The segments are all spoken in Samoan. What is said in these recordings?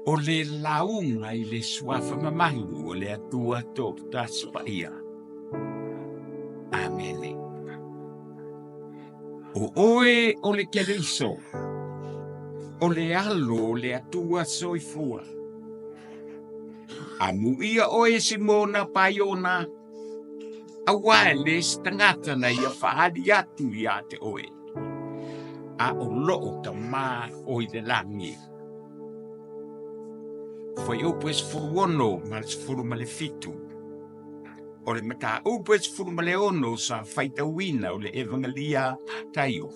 O le lauga i le Suafa mamalu o le Atua Toatasi Paia. Amene. O oe o le Keriso, o le Alo o le Atua Soifua. Amuia oe e Simona Paiona, aua e le se tagata na ia faaali atu ia te oe, a o loo Tama o i le lagi. Fuaiupu e 16 ma le 17. O le mataupu e 16 sa faitauina o le Evangelia Mataio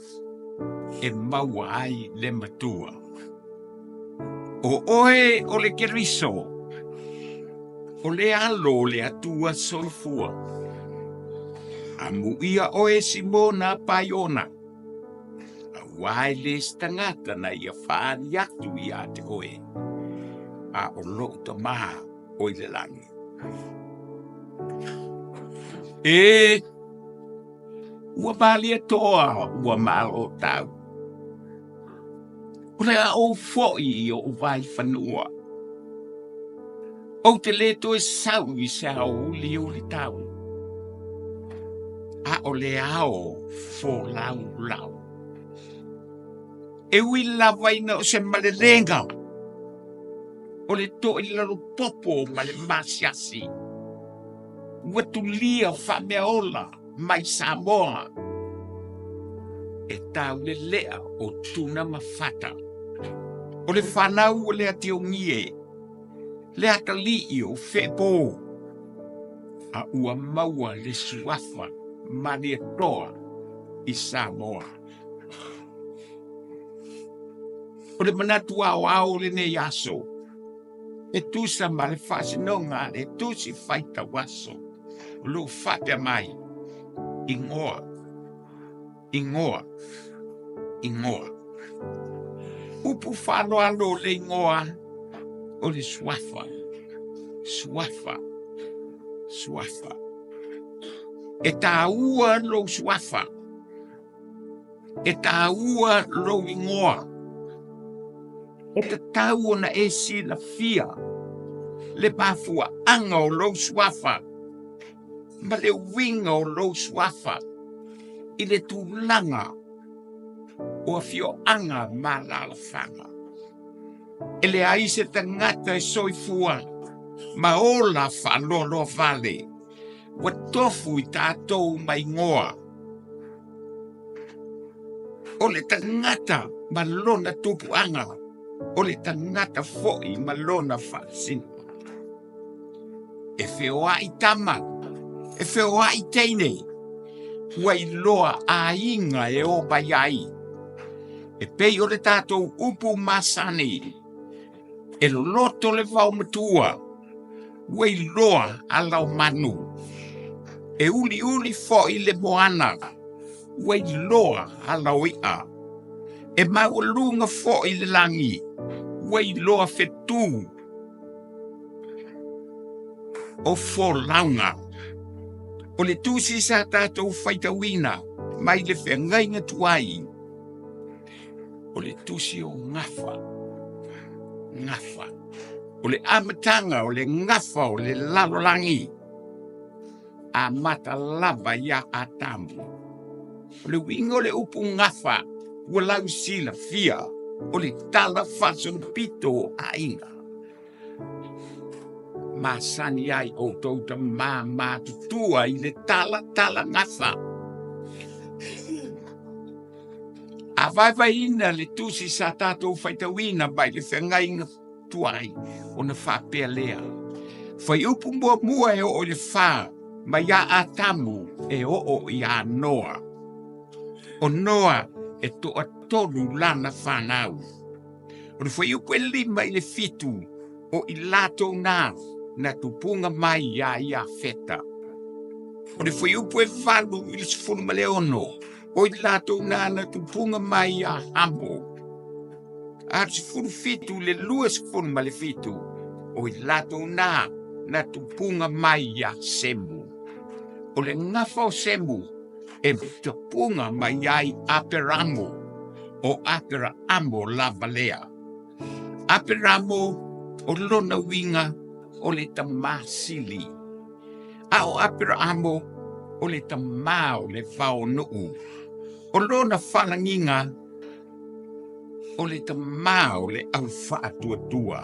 e maua ai le matua. O oe o le Keriso, o le Alo o le Atua Soifua. Amuia oe Simona Paiona, aua e le se tagata na ia faaali atu ia te oe, a o lou Tama o i le lagi. E ua malie toa ua malo tau. O le a ou foi i ou vaifanua. Ou te lē toe sau i se ao uliuli tau, a o le ao fōlaulau. E ui lava ina o se malelega o le toilalopopo ma le masiasi, ua tulia faameaola mai Samoa e taulelea o Tuna ma Fata. O le fanau o le Atiogie, le atalii o Feepō, a ua maua le suafa Malietoa i Samoa. O le manatu aoao o lenei aso, e tusa ma le faasinoga a le Tusi Faitau Aso, o lo o faapea mai, Igoa, igoa, igoa. Upu faaaloalo o le igoa o le suafa, suafa, suafa. E tāua lou suafa. E tāua lou igoa. E tatau ona e silafia le mafuaaga o lou suafa ma le uiga o lou suafa i le tulaga o afioaga ma alaalafaga. E leai se tagata e soifua ma ola faaloaloa vale ua tofu i tatou ma igoa. O le tagata ma lona tupuaga, o le tagata foi ma lona faasino. E feoai tama, e feoai teine, ua iloa aiga e o mai ai. E pei o le tatou upu masani, e loloto le vaomatua, ua iloa ala o manu. E uliuli foi le moana, ua iloa ala o i'a. E maualuga foi le lagi, ua iloa fetū o folauga. O le tusi sa tatou faitauina mai le feagaiga tuai, o le tusi o Gafa, Gafa. O le amataga o le gafa o le lalolagi, amata lava iā Atamu. O le uiga o le upu gafa ua lausilafia o le tala faasolopito o aiga. Masani ai outou tamā matutua i le talatala gafa. A vaevaeina le tusi sa tatou faitauina mai le feagaiga tuai ona faapea lea, Fuaiupu muamua e oo i le fa mai iā Atamu e oo iā Noa. O Noa e toatolu lana fanau. O le fuaiupu e 5 i le 7 o i latou na na tupuga mai iā Iafeta. O le fuaiupu e 8 i le 16 o i latou na na tupuga mai iā Hamo. A le 17 i le 27 o i latou na na tupuga mai iā Semu. O le gafa o Semu e tapuga mai ai Aperamo, o Aperaamo lava lea. Aperamo O lona uiga o le tamā sili, a o Aperaamo o le tamā o le vaonuu. O lona faalagiga o le tamā o le aufaatuatua.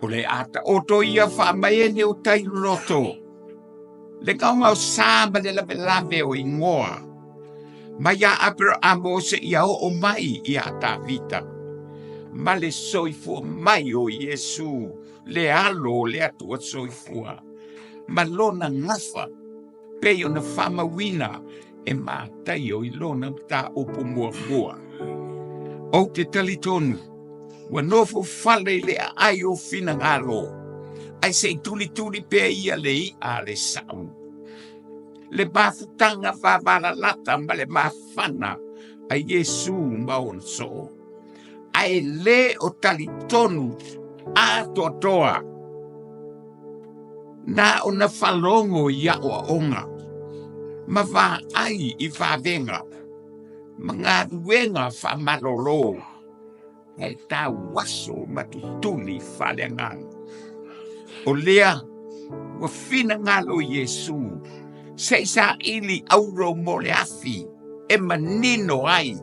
O le a taoto ia faamaene o tai loloto, le gaogaosa ma le lavelave o igoa, mai ia Aperaamo seia oo mai ia Tavita, ma le soifua mai o Iesu le Alo o le Atua Soifua, ma lona gafa pei ona faamauina e Mataio i lona mataupu muamua. Ou te talitonu ua nofo fale i le aai o finagalo, ae se i tulituli pea ia le i'a a le sa'u, le mafutaga vavalalata ma le mafana a Iesu ma ona soo, ae le o talitonu atoatoa na ona faalogo i aoaoga ma vaai i vavega ma galuega faamalolo ae tauaso ma tutuli faaleagaga. O lea ua finagalo Iesu se i saili auro mo le afi e manino ai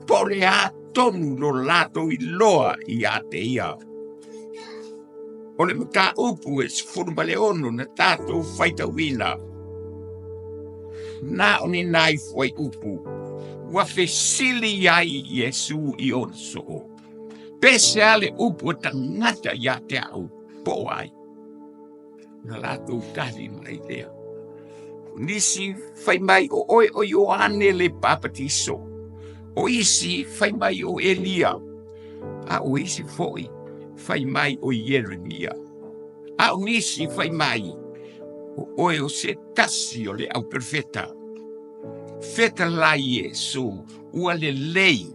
po o le a tonu lo latou iloa ia te ia. O le mataupu e 16 na tatou faitauina, na o ni nai fuaiupu ua fesili ai Iesu i ona soo, Pe se a le upu a tagata ia te au, po o ai? Na latou tali mai lea, O nisi fai mai o oe o Ioane le Papatiso, o isi fai mai o Elia, a o isi foi fai mai o Ieremia, a o nisi fai mai o oe o se tasi o le au perofeta. Fetalai Iesu, ua lelei,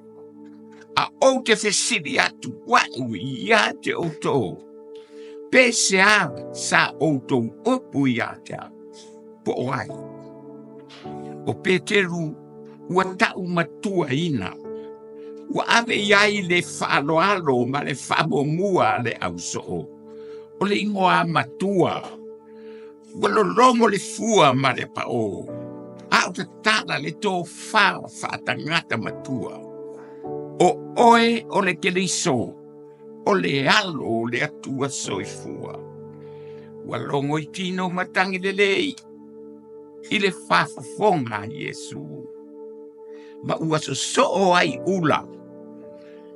a ou te fesili atu a'u ia te outou, pe sea sa outou upu ia te au, po o ai? O Peteru ua ta'u matuaina, ua ave i ai le faaaloalo ma le faamuamua a le ausoo, o le igoa matua, ua lologo le fua ma le pao, a o tatala le tofa faatagata matua, o oe o le Keriso, o le Alo o le Atua Soifua. Ua logo i tino matagi lelei i le faafofoga a Iesu, ma ua sosoo ai ula,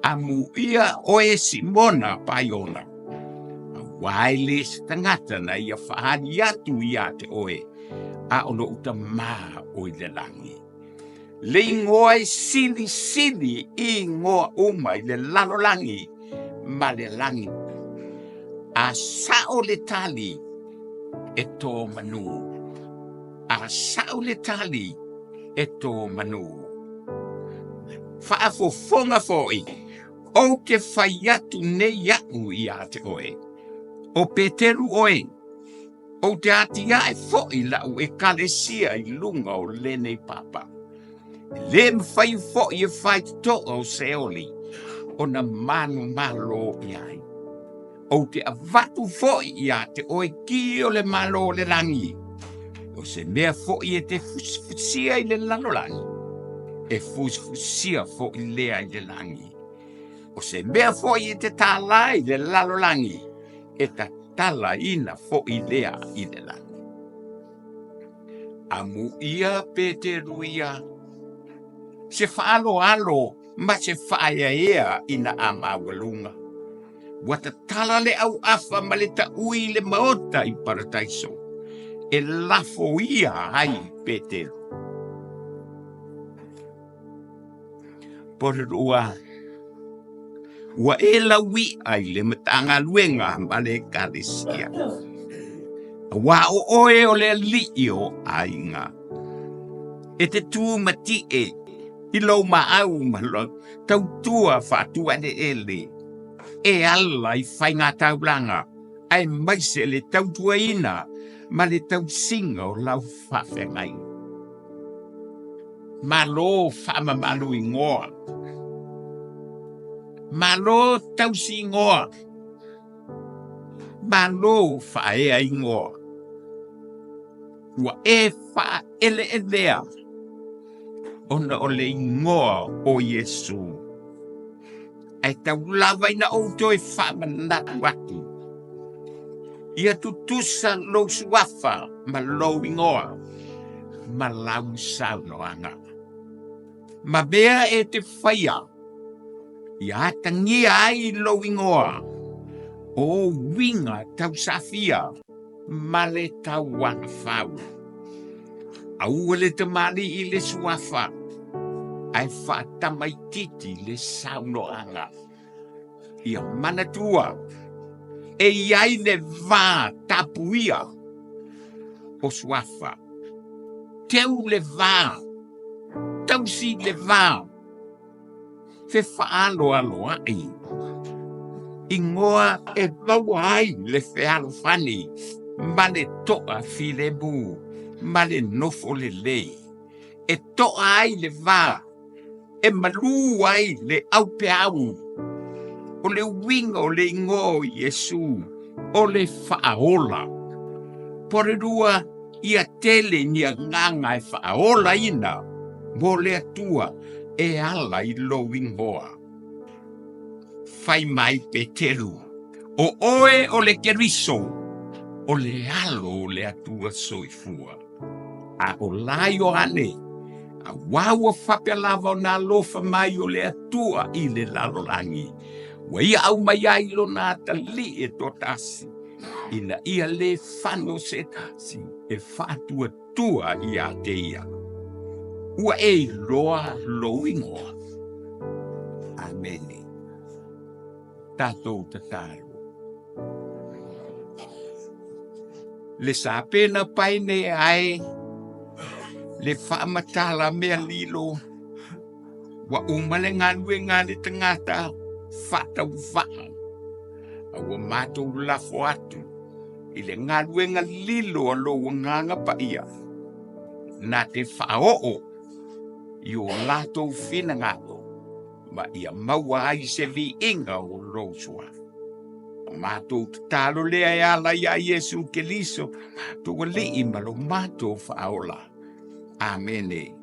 amuia oe Simona Paiona, auā e le se tagata na ia faaali atu ia te oe, a o lou Tamā o i le lagi. Le igoa e silisili i igoa uma i le lalolagi ma le lagi. A sao le tali, e to manu. A sao le tali, e to manu. Faafofoga foi, ou te fai atu nei au ia te oe, o Peteru oe, ou te atiae foi lau ekalesia i luga o lenei papa. E lē mafai foi e faitotoa o Seoli ona manumalo i ai. Ou te avatu foi ia te oe ki o le Malo o le lagi, o se mea foi e te fusifusia i le lalolagi, e fusifusia foi lea i le lagi. O se mea foi e te tālā i le lalolagi, e tatalaina foi lea i le lagi. Amuia Peteru ia, se faaaloalo ma se faaeaea ina a maualuga. Ua tatala le auafa ma le taui i le maota i Parataiso, e lafoia ai Peteru. Porirua, ua e laui'a i le Matagaluega ma le Ekalesia, auā o oe o le alii o aiga. E te tu mati'e i lou maau ma lou tautua faatuaeleele e ala i faigataulaga aemaise le tautuaina ma le tausiga o lau faafeagaiga. Malo faamamalu igoa. Malo tausi igoa, malo faaea igoa, ua e faaeleelea ona o le igoa o Iesu. Ae tau lava ina ou toe faamanatu atu, ia tutusa lou suafa ma lou igoa ma lau saunoaga. Ma mea e te faia, ia atagia ai lou igoa o ou uiga tausafia ma le tauagafau. Aua le tamalii i le suafa ae faatamaititi le saunoaga. Ia manatua e i ai le va tapuia o suafa, teu le va, tausi le va, fefaaloaloai, igoa e maua ai le fealofani ma le toafilemu ma le nofo lelei, e toa ai le va e malu ai le aupeau. O le uiga o le igoa o Iesu o le Faaola. Pole lua, ia tele ni agaga e faaolaina mo le Atua e ala i lou igoa. Fai mai Peteru, O oe o le Keriso, o le Alo o le Atua Soifua. A o la Ioane, auā ua faapea lava ona alofa mai o le Atua i le lalolagi, ua ia aumai ai lona atalii e toatasi, ina ia le fano se tasi e faatuatua ia te ia. Ua e iloa lou igoa. Amene. Tatou tatalo. Le sapena paine ae le faamatala mea lilo ua uma le galuega a le tagata faatauvaa, a ua matou lafo atu i le galuega lilo a lou Agaga Paia na te faaoo i o latou finagalo ma ia maua ai se viiga o lou Suafa. O matou tatalo lea e ala ia Iesu Keriso, matou Alii ma lo matou Faaola. Amene.